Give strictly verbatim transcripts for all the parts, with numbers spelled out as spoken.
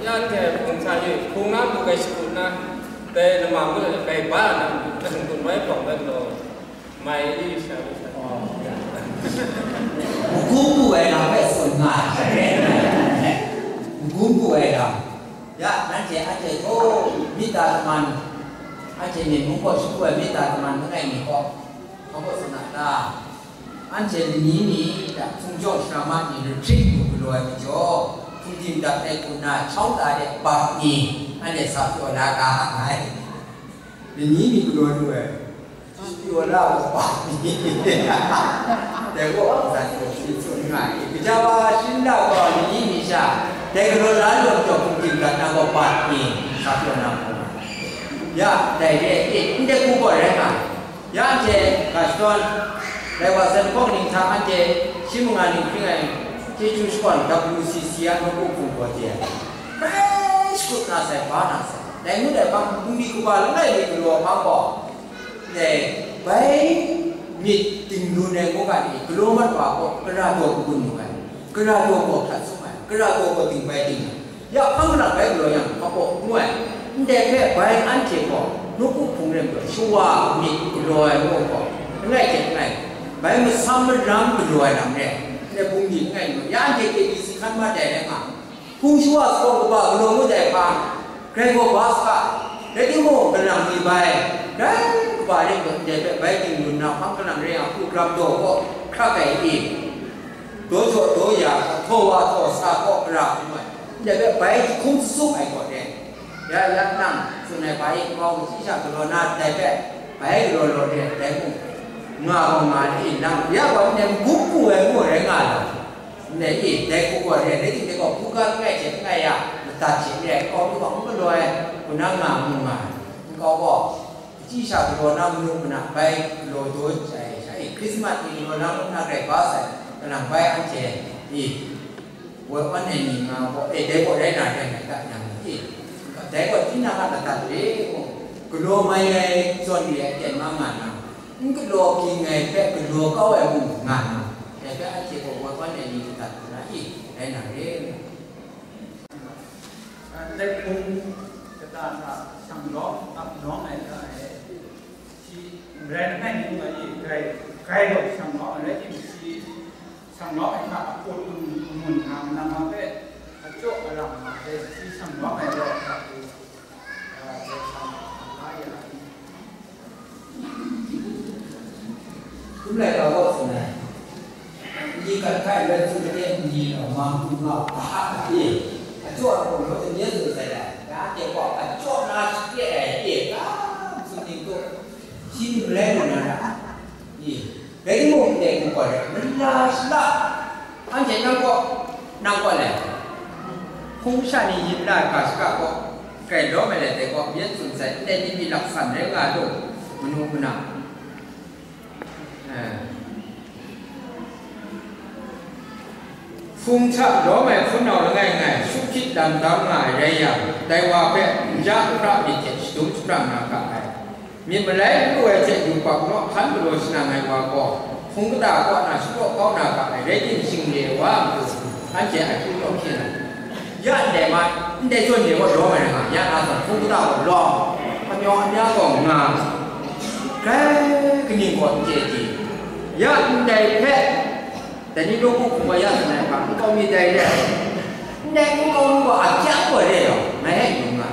Yan hte hpung sa yu, hpung na mung grai shakut na, dai lama mung grai ba na, hpung wai hpawng bai galaw, mai i sha bai sha. Magum bu ai lam hpe tsun nga ai. Magum bu ai lam. Ya, nanhte anhte htaw myit da taman, anhte myit mung gaw shagu ai myit da taman langai mi gaw, hpa baw tsun a ta? Anhte lani mi hta hpung jawng shara ma ni retreat lu galaw ai majaw, hpung tim dat ai hku na, shawng da de bak ni, anhte sa pyaw la ga ai. Lani mi galaw lu ai, pyaw la gaw bak ni. Dai gaw aza hte shi tsun nga ai. Gaja wa shin da gaw lani mi sha, dai galaw la lu ai majaw, hpung tim dat na gaw bak ni, sa pyaw na hku. Ya, dai re, e, ndai hku gaw rai nga ai. Ya anhte ga shadawn, dai wa san hpawng ning hta anhte shi manga ning hpring ai chyeju shakawn W C C a nawku hpung gaw chye ai. Bai shakut na sai, ba na sai. Dai ngut ai hpang, bungli kaba langai mi galaw hpang gaw, dai bai myit ding lu ai mungga ni galaw mat wa gaw, gara daw kabun mu ai, gara daw gaw hkrat sum ai, gara daw gaw ding bai ding ai. Ya hpang kalang bai galaw yang, hpa baw ngu ai. Ndai hpe bai anhte gaw nawku hpung rai majaw, shawa myit galaw ai ngu gaw, langai hte langai, bai masam maram galaw ai lam re ai, ndai bungli langai ngu, ya anhte K B C hkan mat ai rai nga, hpung shawa sawng kaba galaw ngut ai hpang, grai gaw ba saga, rai timung, kalang mi bai, grai kaba rai gaw, ndai hpe bai ding lu nna hpang kalang rai yang, hku gram daw gaw hkrak ai i? Daw jaw daw ya, htaw wa htaw sa kaw gara hkrum ai, ndai hpe bai jahkum sasum ai gaw re. Ya, ya nang tsun ai hpa e, nkau machyi sha galaw na, dai hpe bai galaw law re, dai mung, nga gaw nga ai, nang ya gaw ndai magum pu ai ngu rai nga ai, ndai e, dai hku gaw re, rai timung, dai gaw hkungga langai hte langai ya madat hte re ai, nkau mi gaw n galaw ai, kaw na nga mu nga ai, nkau gaw, Kaji sha galaw na manu mana bai galaw daw ai sha e, Hkrismat ni galaw na manu mana grai ba sai, kalang bai anhte ni, woi awn ai ni nga gaw, e, dai gaw rai na rai ngai ta yang e, dai gaw tinang a ladat re mung, galaw mai ai zawn re ai aten ma nga na, n galaw ging ai hpe galaw kau ai mung nga na, dai hpe anhte gaw woi awn ai ni ladat lu na e, rai na re. Ndai hpung kata hta shang lawm, ap lawm ai hta e, shi marai langai mi nga i, grai, grai gaw shang lawm ai rai timung, shi shang lawm ai hta a put amun nga, manang ma hpe a jaw a ram nga ai, shi shang lawm ai rai hta e, a, grai shang nga ya. Kum laika gaw tsun ai, ni kat hkai rai tsun de, ni lau mang tu nga, a ha a e, a jaw a gaw, law tsun ye tsun sai ai, ya de gaw, a jaw na shakre ai e, ga tsun ning tu, shi ni rai lu na ra, e, rai timung, ndai hku gaw rai, mala shala, Anhte nang kaw, nang kaw le, hpung sha ni yin la ai ga shaka gaw, grai lawm ai let ai gaw, myit tsun sai, ndai ni mi laksan rai nga lu, manu mana. Eh. Hpung hta lawm ai hpunau langai ngai, shut hkyit lam tam nga ai rai yang, dai wa hpe n ja n hkra myit hte shadum shapram na ga ai. Myit malai n lu ai hte yubak naw hkan galaw shanang ai wa gaw, hpung kata kaw na sharaw kau na ga ai rai timung, shing re ai wa a matu, anhte a hkyu law hpyi na, ya ndai ma, ndai zawn de gaw lawm ai nga, ya na zawn hpung kata gaw lawm, amyawng amya gaw nga, grai kaning gaw n chye di, ya ndai hpe, dai ni law hku hpung wa ya tsun ai hpa, nkau mi dai re ai, ndai nkau mi gaw a kyang gaw re law, ngai hpe yu nga.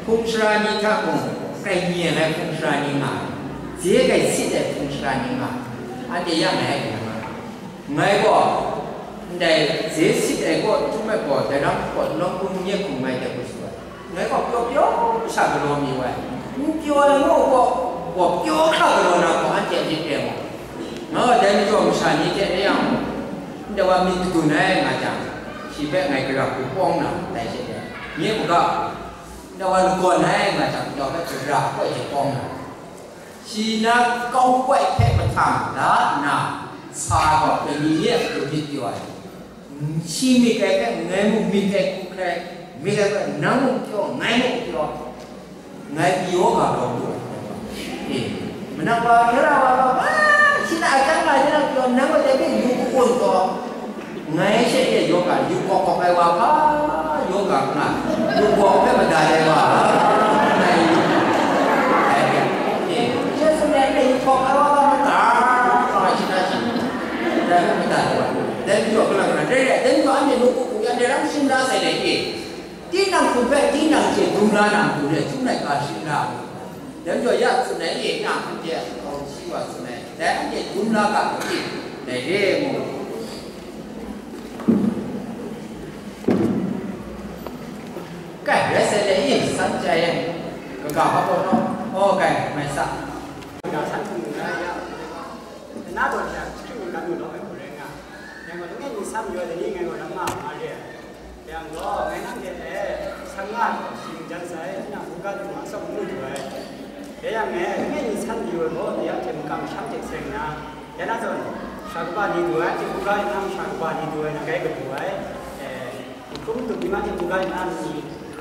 Hpung sara ni hta mung, grai nye ai hpung sara ni nga ai, dze grai sit ai hpung sara ni nga ai, anhte ya ngai hpe nga ai. Ngai gaw, ndai dze sit ai kaw chyum ai gaw, dai ram kaw nawng hpung nye hpung ngai de hku tsun ai. Ngai gaw pyaw pyaw sha galaw mi wai, n pyaw ai ngu gaw, gaw pyaw hkra galaw na gaw, anhte a myit re mu. Nga gaw dai majaw masha ni hte re yang, ndai wa myit kadun ai nga jang, shi hpe ngai gara hku pawng na, dai she re. Nye hpaga, Ndai wa lagawn ai nga jang, ndai hpe gara koi hte pawng na, shi na kau koi hpe mahtang da nna, sa gaw dai ni nye a matu myit pyaw ai. Shi myit ai hpe ngai mung myit ai hku hkrai, myit ai hpe nang mung pyaw, ngai mung pyaw, ngai pyi yaw ga lawm lu ai. E, manang wa, tara wa, wa, wa, shi na a chyang nga, shi na pyaw, nang gaw dai hpe yu ka-un taw, ngai she e yaw ga yu kawk kawk ai wa hpa, Lungkawng hpe madai ai wa, dai, dai, dai, dai, dai, dai, dai, dai, dai, dai, tinang hkum hpe tinang hte dum la na matu re, htum laika shing la ai. Dai majaw ya tsun ai e, na hpung de a hkau shi wa tsun ai, dai anhte dum la ga ai e, dai re mu. Kai, rai sai le i, san chyai e, kaga hpa pawt naw, aw, kai, mai sa. Kaga san hpung na ya, na taw hte a, hpung na nu law ai hku rai nga, ngai gaw langai mi san majaw dai ni ngai gaw ram nga ma re ai. Yang gaw, ngai nanhte hpe san nga ai hku shing jan sai, tinang hkungga htingnu atsawm n lu du ai. Dai yang e, langai mi san mayu ai gaw, dai yang hte makam masham hte seng nna, ya na zawn, sha kaba ni du ai, anhte hkungga nna masha kaba ni du ai, nang rai kadu ai. E, Hkrum dum ni ma hte hkungga nna ni,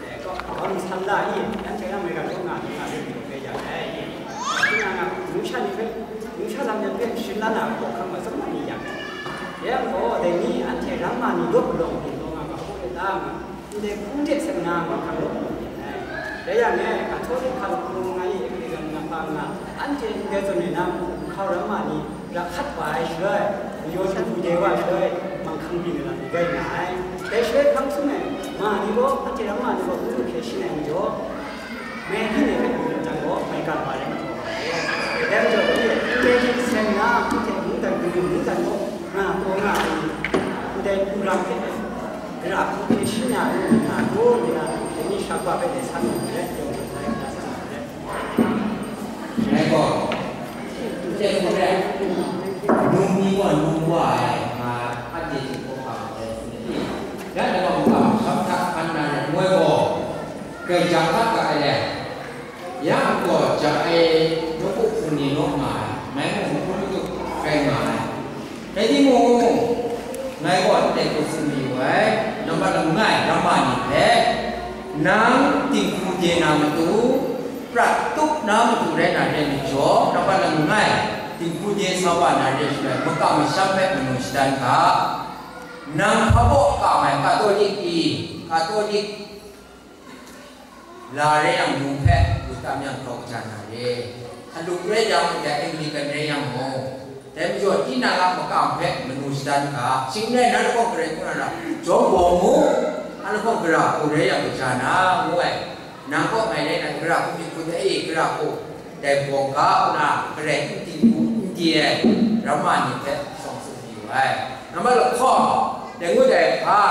eh, kaw, kaw ni san la i, yan hte yang maigan kaw nga, nga, nga, nga, nga, ya, eh, i. Tinang a, numsha ni hpe, numsha lam yan hpe shin la na hkawhkam ma, tsawmna ni ya. Yang gaw, dai ni, anhte ramma ni lawt palawng ni lawng nga, hpaw e ta nga, ndai hpung de seng na, nga hkang lawt palawng ni ai. Dai yang e, Katolik hkang hkrung nga i, Anglikan nga hpa nga, anhte ndai zawn e na, hkau ramma ni, Ra hkat wa ai shaloi, majaw htingbu dai wa ai shaloi, manghkang byin ai lam ni rai nga ai. Dai shaloi hpang sum ai ma ni gaw, anhte ram ma ni gaw, hkrum hkrum hkye shin ai majaw, mai byin ai hpe mu lam jang gaw, mai ga wa ai lam jaw ai. Dai majaw, ndai hte seng na, anhte mungdan, mungdan gaw, nga taw nga ai, ndai hku ram hpe, gara hku hkye shin ya ai, nga taw nga ai, dai ni sha wa hpe dai san ai, dai jaw ai, dai sa ai. Ngai gaw, ndai hku rai, num ni gaw num wa ai, nga anhte hte hkawhkam ai, ya, ngai gaw, ngai gaw, shap hta hkan na rai nme gaw, grai ja hkat ga ai le, ya gaw, ja ai nawku hpung ni naw nga ai, ngai mung hpung madu rai nga ai. Rai timung, ngai gaw ndai hku tsun mayu ai, nambat langai ramma ni hpe, nang dinghku de na matu, prat tup na matu rai na re ai majaw, nambat langai dinghku de sa wa na re ai shaloi, makam masham hpe manu shadan ga, nang hpa baw kam ai Katolik i, Katolik, La rai yang, num hpe lu tam yang, grau kaja na re. Hkaluk rai yang, ya Anglikan rai yang mung, dai majaw tinang a makam hpe manu shadan ga, shing rai na lahkawng garai hku na ra, jawm bawng mu, a lahkawng gara hku rai yang kaja na, ngu ai. Nang kaw ngai rai na, gara hku myit hkun ai, gara hku dai bawng ga hku na, garai n ting hku n di ai, ramma ni hpe shawng tsun mayu ai. Nambat lahkawng, dai ngut ai hpa,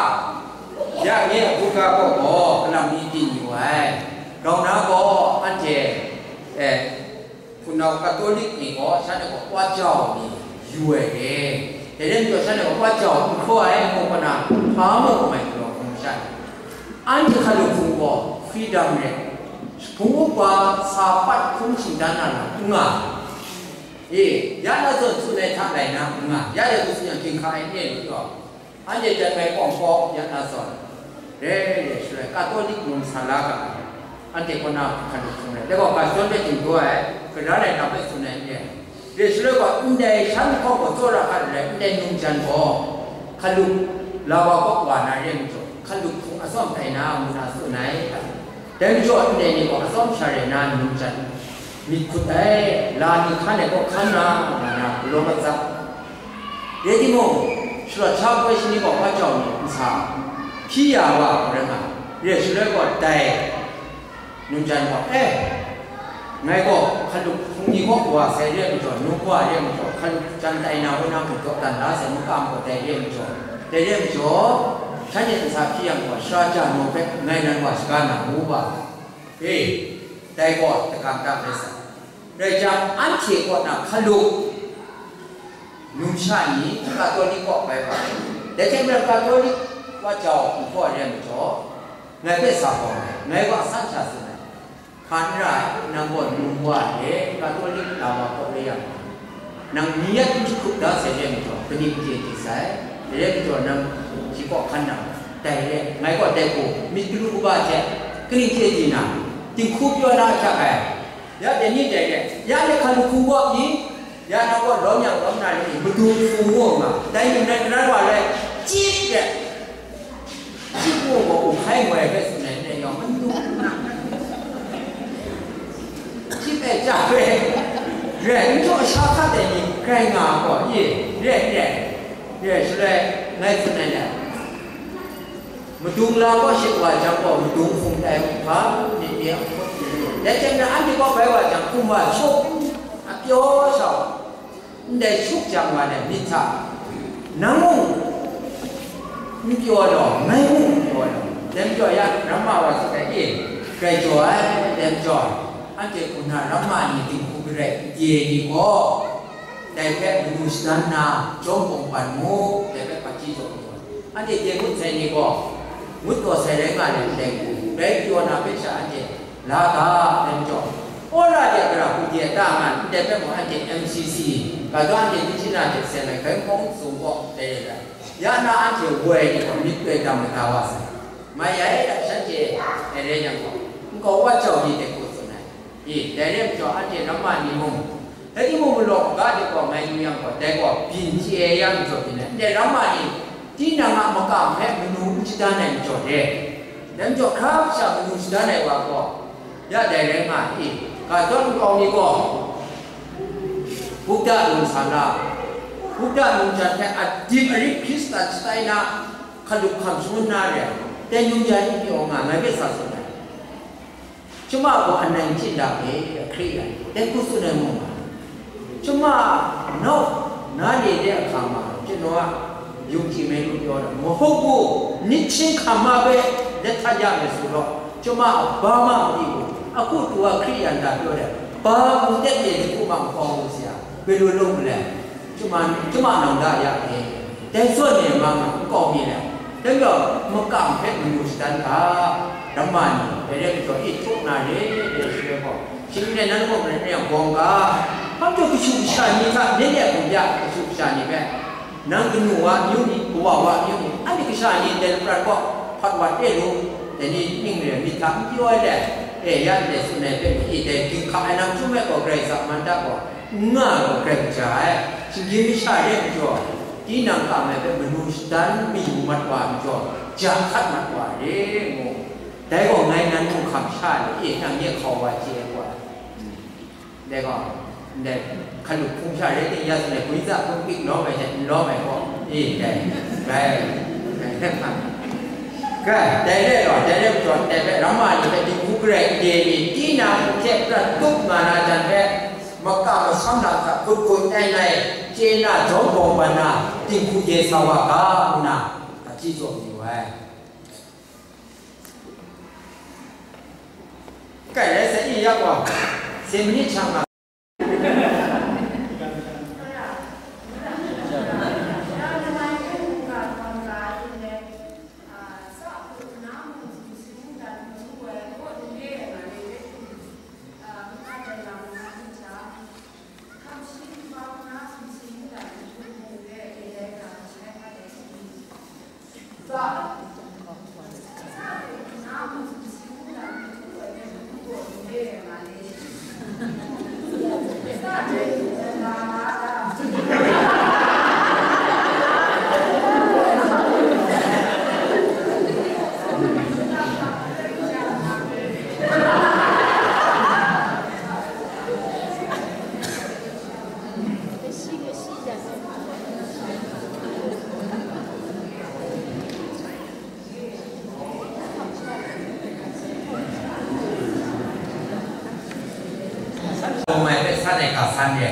Ya nye a hkungga kaw gaw kalang ni byin yu ai. Grau na gaw anhte, eh, hpunau Katolik ni gaw shanhte gaw wa jau ni yu ai re. Dai rai majaw shanhte gaw wa jau n hkraw ai, mung kaw na hpa mung mai galaw hkrum sha ai. Anhte hkalup hpung gaw freedom re. Hpung upa sa pat hkrum shingdan na lam n nga. E, ya na zawn tsun ai hta lai na n nga. Ya dai hku tsun yang, ginhka ai n re lu taw. Anhte jan mai kawng kaw ya na zawn, re re shaloi Katolik num sa la ga ai, anhte kaw na hkan hkrung ai. Dai gaw, ga shadawn hpe chyeju ai, gara ai lam hpe tsun ai n re ai. Re shaloi gaw, ndai shan lahkawng gaw tsawra hkat ai, ndai num jan gaw, hkalup la wa kaw wa na re ai majaw, hkalup hpung atsawm tai na, ngu na tsun ai. Dai majaw, ndai ni gaw atsawm sha re na num jan myit hkut ai, la ni hkan ai kaw hkan na, nga na, galaw mat ga. Rai timung, sharawt sha koi shani gaw hpa jau ni nsa hpyi ya wa hkrum rai nga, re shaloi gaw dai num jan gaw, e, ngai gaw hkalup hpung ni kaw wa sai re ai majaw, num wa re ai majaw, hkalup jan tai na woi na mung dawdan la sai, makam gaw dai re ai majaw, dai re ai majaw, shanhte nsa hpyi yang gaw, sara ja naw hpe ngai nan wa shaga na ngu wa, e, dai gaw dagang da rai sai. Rai jang, anhte kaw na hkalup numsha ni Katolik kaw bai wa, dai hte maren Katolik wa jau nhpaw ai re ai majaw, ngai hpe sa hkawm ai, ngai wa san sha tsun ai, hpa n ra ai, nang gaw num wa ai, Katolik la wa kaw re yang, nang ni yat n jahkrup da sai re ai majaw, kaning chye di sai, dai re ai majaw nang shi kaw hkan nang, dai re, ngai gaw dai hku myit galu kaba hte kaning chye di na, dinghku pyaw na ahkyak ai, Ya dai ni dai re, ya ni hkalup hpung gaw pyi, ya na gaw lawm yang lawm na ni, madu hpung ngu nga, dai ni nan garan wa lai, chyip de, chyip ngu gaw, um hkai ngoi hpe tsun ai. Chyip e chyap e, re n jaw sha hkat ai ni grai nga gaw, ye, re, re, re, shaloi ngai tsun ai le, madung la gaw shit wa jang gaw, madung hpung tai hpa myit ni a hpawt ni, dai chyang na anhte gaw bai wa jang, hkum wa shawk, a pyaw shawk. Ndai shuk jang wa ai myit hta, nang mung n pyaw law, ngai mung n pyaw law, dai majaw ya, ramma wa tsun ai, e, grai jaw ai, dai majaw, anhte hku na ramma ni dinghku garai n di ai ni gaw, dai hpe manu shadan nna, jawm bawng ban mu, dai hpe hpaji jaw mu ai. Anhte de ngut sai ni gaw, ngut taw sai rai nga ai, ndai hku, rai pyaw na hpe sha anhte, la ga, dai majaw, Ora de gara hku de ta nga, ndai hpe mung anhte M C C, ga daw anhte Michina hte Seng ai hkai hpawng sung gaw dai re ai. Ya na anhte woi ni gaw myit doi dam mada wa sai. Mai ya e, shanhte e re yang gaw, nkau wa jau ni de hku tsun ai. I, dai re ai majaw anhte ramma ni mung, dai timung galaw ga de gaw ngai yu yang gaw, dai gaw byin chye ai ya majaw byin ai. Ndai ramma ni, tinang a makam hpe manu n shadan ai majaw de, dai majaw hkra kasha manu shadan ai wa gaw, ya dai rai nga ai. Ga zawn nkau ni gaw, Buddha lung sa na, Buddha lung jan hte adip arit Hkristan shatai na, hkalup hkam shangun na re ai, dai num ya ning pyaw nga ngai hpe sa tsun ai. Chyuma gaw anang hte da e, ahkri ai, dai hku tsun ai mung nga. Chyuma nau na le de a hka ma, chyinau a yung hti me lu pyaw na, mahup u, nit hpyin hkam ma hpe let htat ya me su law, chyuma a ba ma mali u, a hku tu a Hkriyan da pyaw de, ba mu tet ye de hku ma nkau mu si a, bai lu lung malai. Chyuma, chyuma nang da ya e. Dai zawn e ma nga, nkau mi le. Dai majaw, makam hpe manu shadan ga, ramma ni, dai rai majaw, i htuk na re, dai shi rai gaw, shing rai nan gaw, rai yang bawng ga, hpa majaw kashu kasha ni hta, myit ya hkum ya, kashu kasha ni hpe, nang kanu wa amyu ni, kawa wa amyu ni, anhte kasha ni, dai lapran gaw, hpat wat e lu, dai ni ning re ai myit hta n pyaw ai le, e, ya ndai tsun ai hpe, i dai ginhka ai nang chyum ai gaw, Karai Kasang man da gaw, n nga ai gaw Karai kaja ai, shinggyim masha re ai majaw, tinang kam ai hpe manu shadan mayu mat wa ai majaw, ja hkat mat wa ai re, ngu. Dai gaw ngai nan mung hkam sha ai, e, nang nye hkau wa chye ai gaw, dai gaw, ndai hkalup hpung sha re ting ya tsun ai, gwi tsa hpung pik lawm ai hte n lawm ai gaw, e, dai, dai, dai, dai, dai re gaw, dai re majaw, ndai hpe ramma ni hpe dinghku garai n de mi, tinang hte prat tup nga na jan hpe, makam masam lam hta hkut hkut ai nai chye na jawm bawng ban na, dinghku de sa wa ga, ngu na, hpaji jaw mayu ai. Kai rai sa i ya gaw, se manit shang nga. Mai hpe san ai ga san re.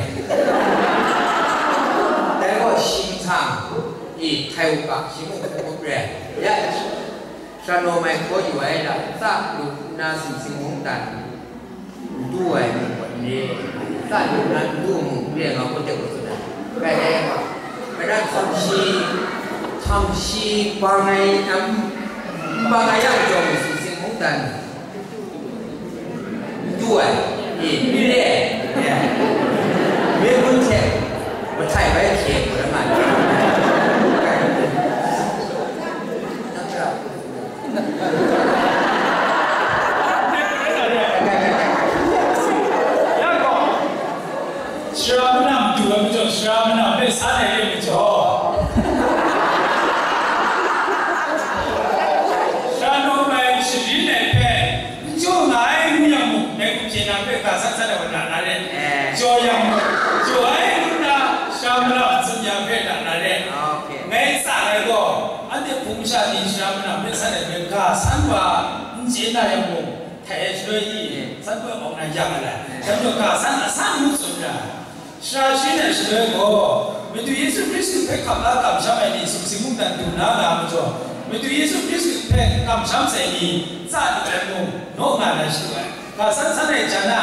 Dai gaw shi mahtang i htai u ga, shi mung hkrum re. Ya, Shanau mai hkaw yu ai lam, tsa lu nna sumsing mungdan n du ai mung gaw n re, tsa lu nna n du mung n re nga, hpung de hku tsun ai. Rai, rai, rai, rai, htam shi, htam shi bang ai, n bang ai yang jawng sumsing mungdan n du ai, e, n re ai, e. Myen gun hte mahtai bai hkye hkau la nga ai. Sara manam du ai majaw, sara manam hpe san ai re majaw, sara num ai sharin ai hpe Jaw yang, jaw ai ngu nna, sha malam tsun yang hpe na na re. Okay. Ngai tsa ai gaw, anhte hpung sha ni sha malam hpe san ai hpe ga san wa n chye na yang mung, htai ai shaloi ni, san gaw awng na ya nga ai. Shaloi ga san a san ngu tsun ra. Sara shi na shaloi gaw, Madu Yesu Hkristu hpe hkap la kamsham ai ni sumsing mungdan du na nga majaw, Madu Yesu Hkristu hpe kamsham sai ni tsa lu ai mung, naw nga na shadu ai. Ga san san ai jan a,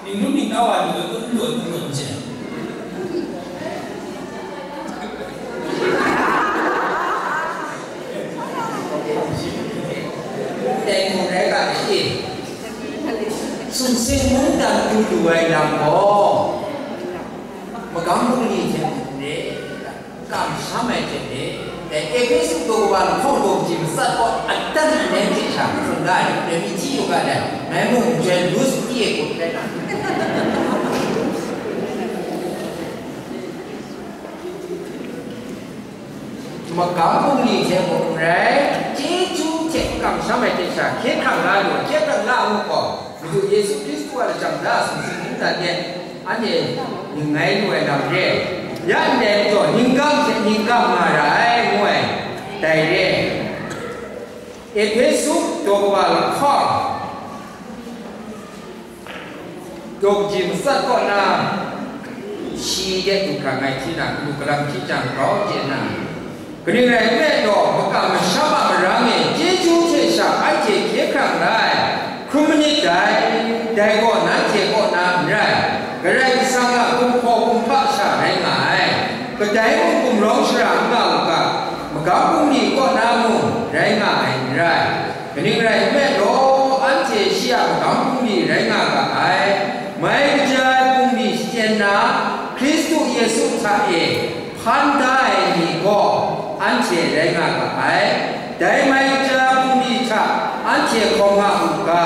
Ning nu ning nau a lu ai kun, n lu ai kun, n lu ai kun, n lu ai kun, n lu ai kun. Dai mung rai ga, e, sumsing mungdan du lu ai lam gaw, magam bungli hte mung re. Kamsham ai hte e, dai Ehpesu daw wa lahkawng daw kaji matsat gaw adan anen hte sha tsun da ai, dai mi hti yu ga dai, ngai mung joi lu sa pyi e kun rai na. Magam bungli hte mung n rai, chyeju hte kamsham ai hte sha hkye hkrang la lu ai, hkye hkrang la ai ngu gaw, Madu Yesu Hkristu a lajang da sumsing mungdan de, anhte ning ngai lu ai lam re. Ya ndai majaw, hkinggam hte hkinggam nga ra ai, ngu ai, dai re. Ehpesu daw wa lahkawng daw kaji matsat kaw na, shi de du hkra ngai hti na, kanu kalam hti jang grau chye na, Kaning rai nme law, makam masham a marang e chyeju hte sha anhte hkye hkrang la ai, hkrum manit dai, dai gaw nanhte kaw na n rai, Karai Kasang a kumhpaw kumhpa sha rai nga ai, kadai mung gumrawng shara n nga u ga, magam bungli kaw na mung rai nga ai n rai. Kaning rai nme law, anhte shi a magam bungli rai nga ga ai, mai kaja ai bungli shachyen na, Hkristu Yesu hta e, hpan da ai ni gaw anhte rai nga ga ai. Dai mai kaja bungli hta anhte hkawm nga u ga,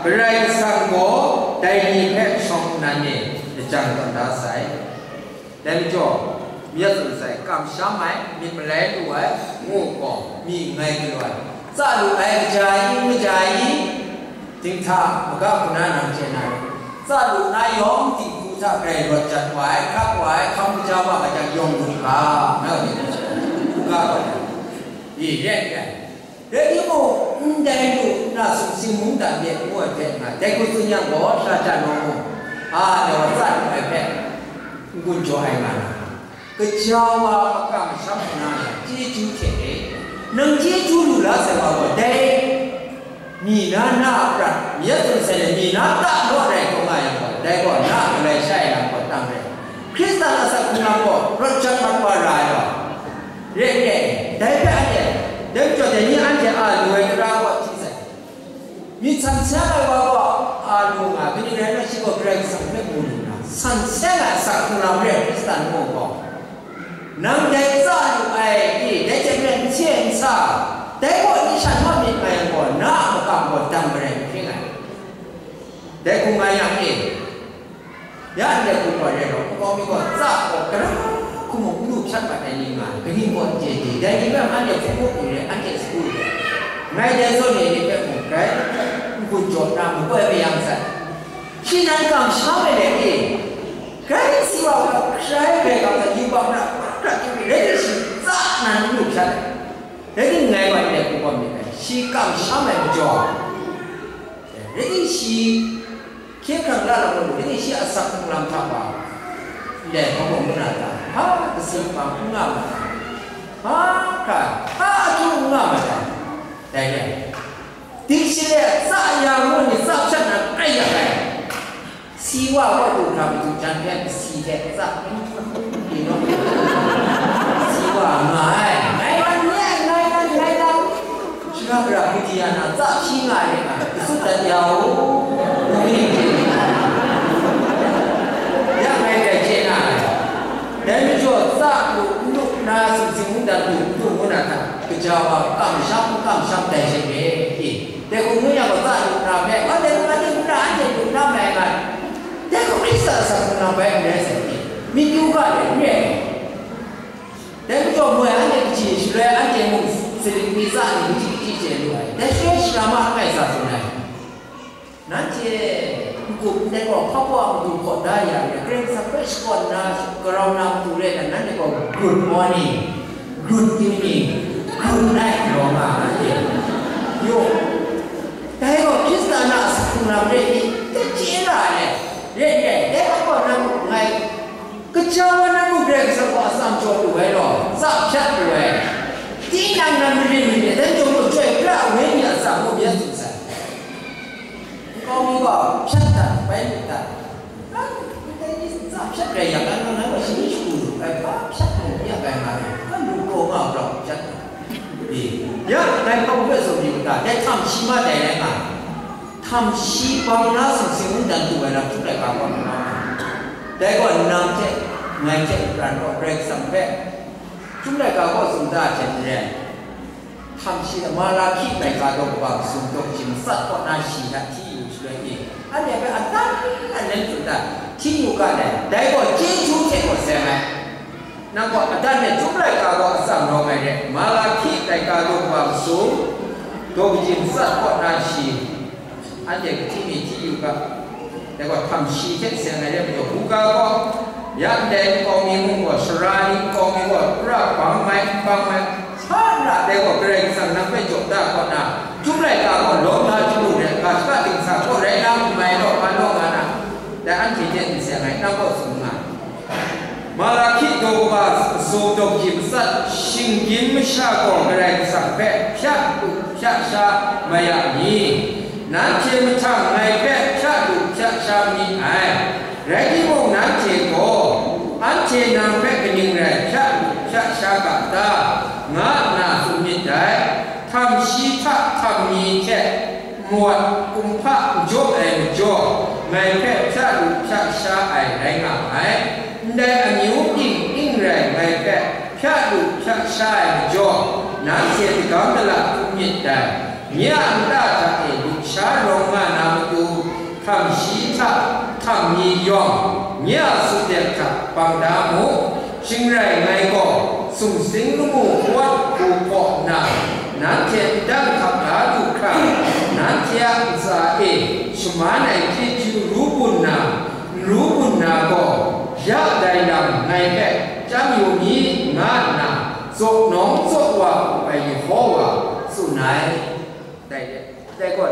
Karai Kasang gaw dai ni hpe shawng nnan e lajang tawn da sai. Dai majaw, mi a tsun sai, kamsham ai, myit malai lu ai, ngu gaw, mi ngai galaw ai, tsa lu ai kaja i, n kaja i, Dinghta maga hku na nang chye na rai. Tsa lu na yawng dinghku hta grai rawt jat wa ai, hkrak wa ai, hkam kaja wa ai jang yawng lu ga, na, u ga, ga, i, ret rai. Rai timung, ndai lu nna sumsing mungdan de ngu ai hpe nga, dai hku tsun yang gaw, sha jan nawng mung, a, dai wa tsa lu ai hpe, n-gun jaw ai nga na. Kaja wa makam masham nna chyeju hte e, nang chyeju lu la sai wa gaw, dai mi na na a prat, mi a tsun sai le, mi na ta naw rai taw nga yang gaw, dai gaw na a galai sha ai lam gaw tang rai. Hkristan asak hkrung lam gaw rawt jang mat wa ra ai wa, re n re? Dai hpe anhte, dai majaw dai ni anhte a lu ai tara gaw hti sai. Myit san seng ai wa gaw a lu nga, kaning rai nna shi gaw Karai Kasang hpe mu lu nna, san seng ai asak hkrung lam re ai Hkristan ngu gaw, nang dai tsa lu ai, i, dai hte maren n hte n sa, dai gaw n shan wa myit nga yang gaw, na a makam gaw dang garai n hpring ai. Dai hku nga yang e, ya ndai hku gaw re law, Makau mi gaw tsa gaw gara hku mung n lu hpyat mat ai ni nga ai, kaning gaw n chye chye, dai ni hpe anhte hpung hpung yu re, anhte sagu yu re. Ngai dai zawn e ni hpe mung grai n-gun jaw nna makoi mayam sai. Shi nan kamsham ai dai e, grai n si wa hkrai grai kamsham, yubak na hkrak hkrak rai timung, shi tsa nan n lu hpyat ai. Rai timung, ngai wa ndai hku gaw myit ai, shi kamsham ai majaw, rai timung, shi hkye hkrang la lam gaw, rai timung, shi a asak hkrung lam hta wa, ndai hpang gaw ngu na ta, hpa kasi hpang n nga ma ta, hpa hkra, hpa ahtu n nga ma ta, dai re ai. Dingshare tsa ya ngu ni tsa hpyat na kai ya ai. Si wa gaw du hkra matu jan hpe si hte tsa, si wa nga ai. Ngai wan nye, ngai wan, ngai wan. Shara gara hpung di ya na tsa hpyi nga ai nga, kasut dat ya u. Ya ngai dai chye na ai. Dai majaw tsa lu n lu nna sumsing mungdan du n du ngu na hta, kaja wa kamsham kamsham dai hte mye, i, dai hku ngu yang gaw, tsa lu nna hpe, anhte lu na, anhte lu nna mai nga ai. Dai gaw Hkristan asak hkrung lam bai n rai sai, i, myit yu ga de n re ai. Dai majaw moi anhte kaji shaloi anhte mung sadik mi tsa ni kaji kaji chye lu ai. Dai shaloi shara ma langai sa tsun ai. Nanhte n-gup Dai gaw hpa wa matu hkaw da ya re, Karai Kasang hpe shakawn na, karau na matu re na, nanhte gaw good morning, good evening, good night rawng nga ai e. Yo, dai gaw Hkristan a sakhung lam re ni, kachye na ai, re re, dai hpa gaw nang ngai, kaja wa nang mung Karai Kasang gaw atsam jaw lu ai law, tsap hpyat lu ai. Tinang nan marin marin, dai jaw lu chyoi pra ai wenyi a tsam mung ya tsun sai. Nkau mi gaw hpyat dat, bai lu dat. Ndai ni tsa hpyat rai yang, nang nang gaw shani shagu lu ai, hpa hpyat lu ya bai nga ai, hpa lu taw nga u rau hpyat dat. E, ya, ngai hpa hpe tsun di u ta, dai htam shi ma dai rai nga ai. Htam shi bang na sumsing wundan du ai lam chyum laika gaw, dai gaw nang hte, ngai hte, pran gaw, Karai Kasang hpe, chyum laika gaw tsun da hte n rai. Htam shi, Malahki laika daw kaba masum daw kaji matsat kaw na shi hta hti yu shaloi ni, anhte hpe adan adan tsun dan, hti yu ga ai, dai gaw chyeju hte gaw seng ai. Nang gaw adan e chyum laika gaw atsam rawng ai re, Malahki laika daw kaba masum daw kaji matsat kaw na shi, anhte kahti mi hti yu ga. Dai gaw htam shi hte seng ai re majaw, buga gaw, ya ndai nkau mi mung gaw, sara ni nkau mi gaw, pra bang mai, n bang mai, sa nra dai gaw, Karai Kasang nang hpe jaw da kaw na, chyum laika gaw, lawm na chyalu re, ga shaka dingsa gaw rai na n mai law, nga law nga na, dai anhte hte n seng ai, nang gaw tsun nga. Malahki daw kaba masum daw kaji matsat, shinggyim masha gaw Karai Kasang hpe hpya lu hpya sha ma ya ni? Nanhte mahtang ngai hpe hpya lu hpya sha mi ai. Rai timung, nanhte gaw, anhte nang hpe kaning rai hpya lu hpya sha ga ta? Nga nna tsun myit dai. Htam shi hta htam mi hte mawt kumhpa n jaw ai majaw, ngai hpe hpya lu hpya sha ai rai nga ai. Ndai amyu ning ning rai ngai hpe hpya lu hpya sha ai majaw, nanhte dagam dala hkrum myit dai. Nye a nta hta e lusha rawng nga na matu, htam shi hta htam mi yawng, nye a sutdek hta bang da mu. Shing rai, ngai gaw sumsing lamu kawat hku hpaw nna, nanhte ndang hkap da du hkra, nanhte a ntsa e shaman ai chyeju ru bun na, n ru bun na gaw, ya dai lam ngai hpe chyam yu mi, nga nna zaw nawng zaw wa hku ai Yehova tsun ai. Dai, dai gaw,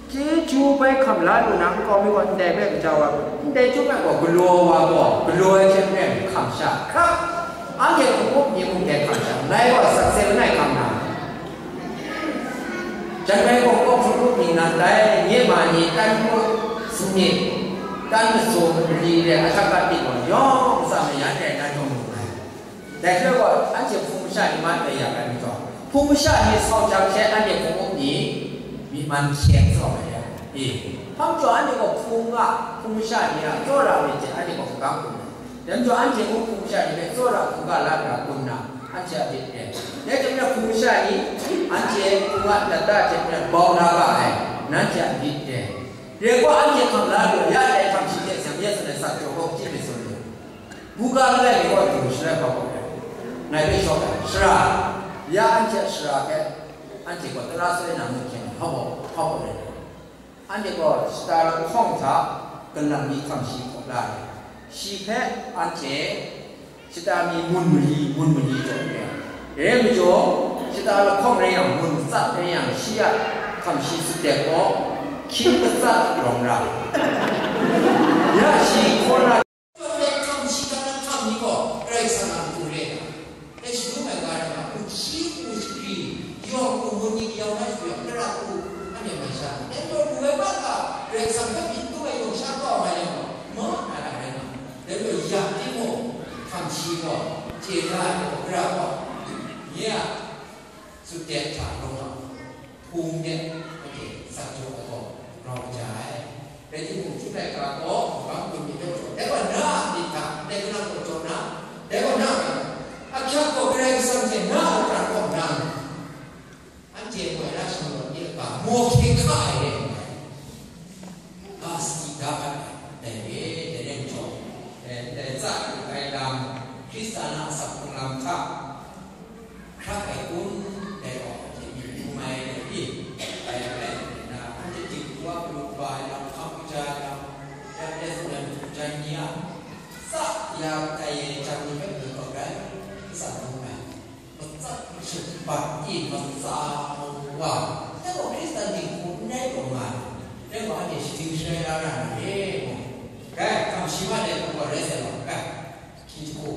chyeju bai hkam la lu na nkau mi gaw ndai hpe kaja wa, ndai chyum ai gaw galaw wa gaw, galaw ai hte maren hkam sha hkrap, anhte hpung up ni mung dai hkam sha, ngai gaw sakse langai hkam na, jan rai gaw, kawk hpung up ni nan tai, nye ma ni, tan hpung up sumnit, tan masaw mali re, ahkyak gat myit gaw, yawng tsa mayan rai na jaw mu ai. Dai hte gaw, anhte hpung masha ni man bai ya ai majaw, hpung masha ni sau jang she anhte hpung up ni myi man hkyeng tsawm ai re ai. E, hpa majaw anhte gaw hpung a, hpung masha ni a tsawra myit hte anhte gaw hkam hkum ai. Dai majaw anhte mung hpung masha ni hpe tsawra hkungga la na kun na, anhte a myit re. Dai hte maren hpung masha ni anhte hpung a lata hte maren bau na ga ai, nanhte a myit re. Re gaw, anhte hkam la lu, ya dai hkam shi hte seng, ya tsun ai, sa pyaw gaw, chye myit tsun lu. Buga langai mi gaw du shaloi hpa gaw, ngai hpe shawng ai, sara, ya anhte a sara hpe, anhte gaw tara soi na mung hkyen hpa gaw, hpa gaw rai ai. Anhte gaw shata lahkawng hta galang mi hkam shi hkaw la ai. Shi hpe anhte shata mi mun mali, mun mali jaw re ai. Dai majaw, shata lahkawng rai yang, mun matsat rai yang, shi a hkam shi sutdek gaw, hkying matsat rawng ra ai. Ya shi hkaw na Hkam shi hkam na hkam ni gaw Karai Kasang a matu re ai. Dai shangun ai ga rai nga, hku shi hku shagri, yawng hku ngun ni yau na shagri, gara hku anhte mai sha. Dai gaw lu ai ga, Karai Kasang hpe myit tung ai yawng sha kau nga yang gaw, ma na ra rai nga. Dai gaw ya timung, hkam shi gaw, chye da ai gaw, gara gaw, nye a, sutdek hta rawng nga, hpung de, anhte sak jaw ai gaw, grau kaja ai. Rai timung, chyum laika gaw, hkam hkum myit dawng jaw, dai gaw na a myit hta, ndai kalang gaw jaw na, dai gaw na a, ahkyak gaw Karai Kasang hte na a prat kaw nang, anhte moi na shanglawt ni a ga maw hkye hka ai re ai. Ga sadi da mat ai, dai re, dai rai jaw, eh, ndai tsa ai lam, Hkristan a asak hkrung lam hta, hkrak ai kun, dai gaw, anhte myi hkrum ai rai i, bai ai rai nna, anhte ting hkru a galu kaba ai lam, Wa, dai gaw Hkristan dinghku n rai taw nga ai, dai gaw anhte shadim sharai la ra na re, ngu. Rai, hkam shi ma dai hku gaw rai sai wa, rai, hkying jahku.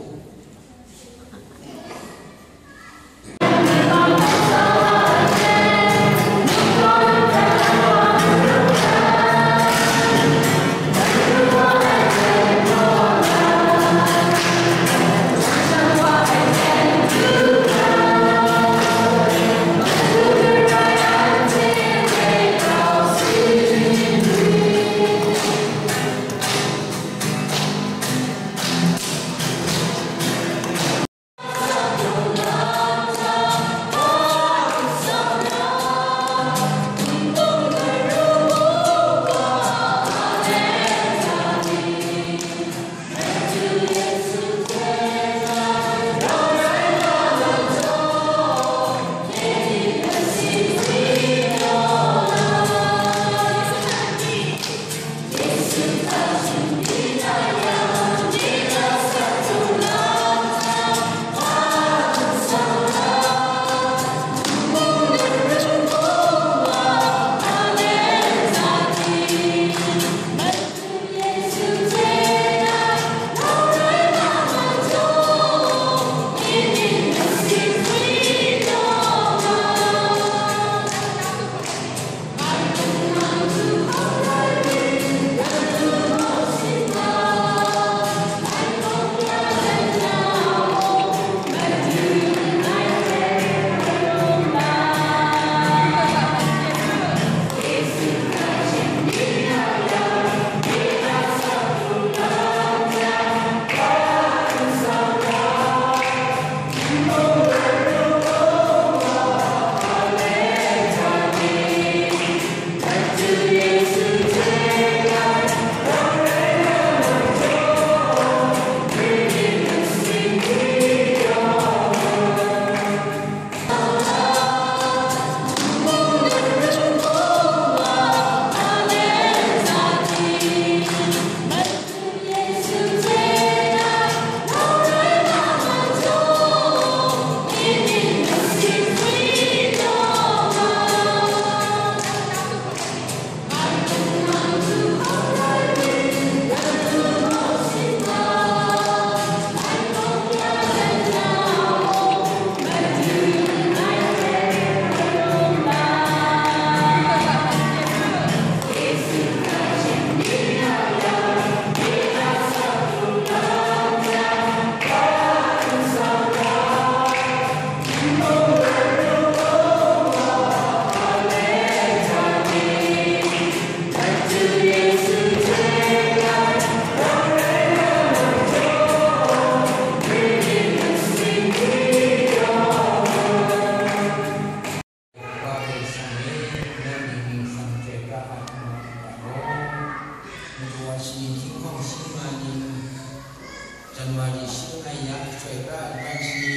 January shi ai ya, chyoi pra ai ntan shani,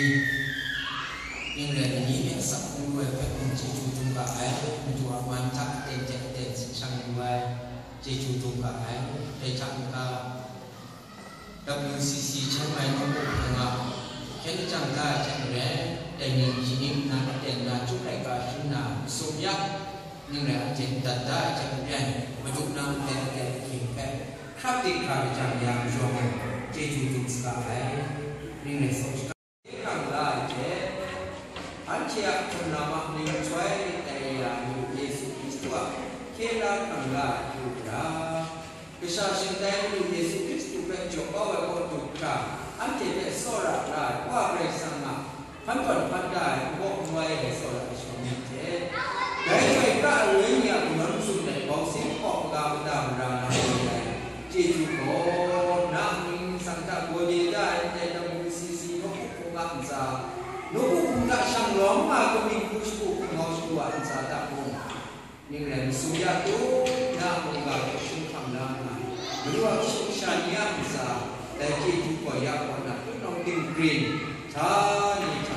ning rai lani hpe sak hkrung lu ai hpe mung chyeju dum ga ai, Madu a man hta aten hte aten shang lu ai, chyeju dum ga ai, dai hta n-ga, W C C chyang ai nawku hpung a, hkyen lajang da ai hte maren, dai ning shi ning nan aten na chyum laika shangun na masum ya, ning rai anhte n dat da ai hte maren, Madu na ndai aten ahkying hpe, hkrap dik hkra lajang ya majaw mung, chyeju dum saga ai, ning rai sau shaga. Hkang la ai hte, anhte a hkum na ma ning chyoi tai ya ai Madu Yesu Hkristu a hkye la hkang la ai hku gara, Kasha shingtai Madu Yesu Hkristu hpe jaw kau ai kaw du hkra, anhte hpe tsawra ra ai Wa Karai Kasang a hpan tawn hpan da ai, n gaw n wai ai tsawra ai shawng ni hte, dai chyoi pra ai Wenyi a kanawn tsun ai bawng sing hpaw kaga mada mara na ai chyeju gaw, na ning sang hta gaw de da ai ndai W C C nawku hpung a ntsa, nawku hpung hta shang lawm nga ai kaning hku shagu hpung mau shagu a ntsa hta mung, ning rai masum ya tu, na mungga hte shung hkam la nna, Madu a kashu kasha ni a ntsa, dai chyeju gaw ya kaw na, tutnawng ting grin, hta ni hta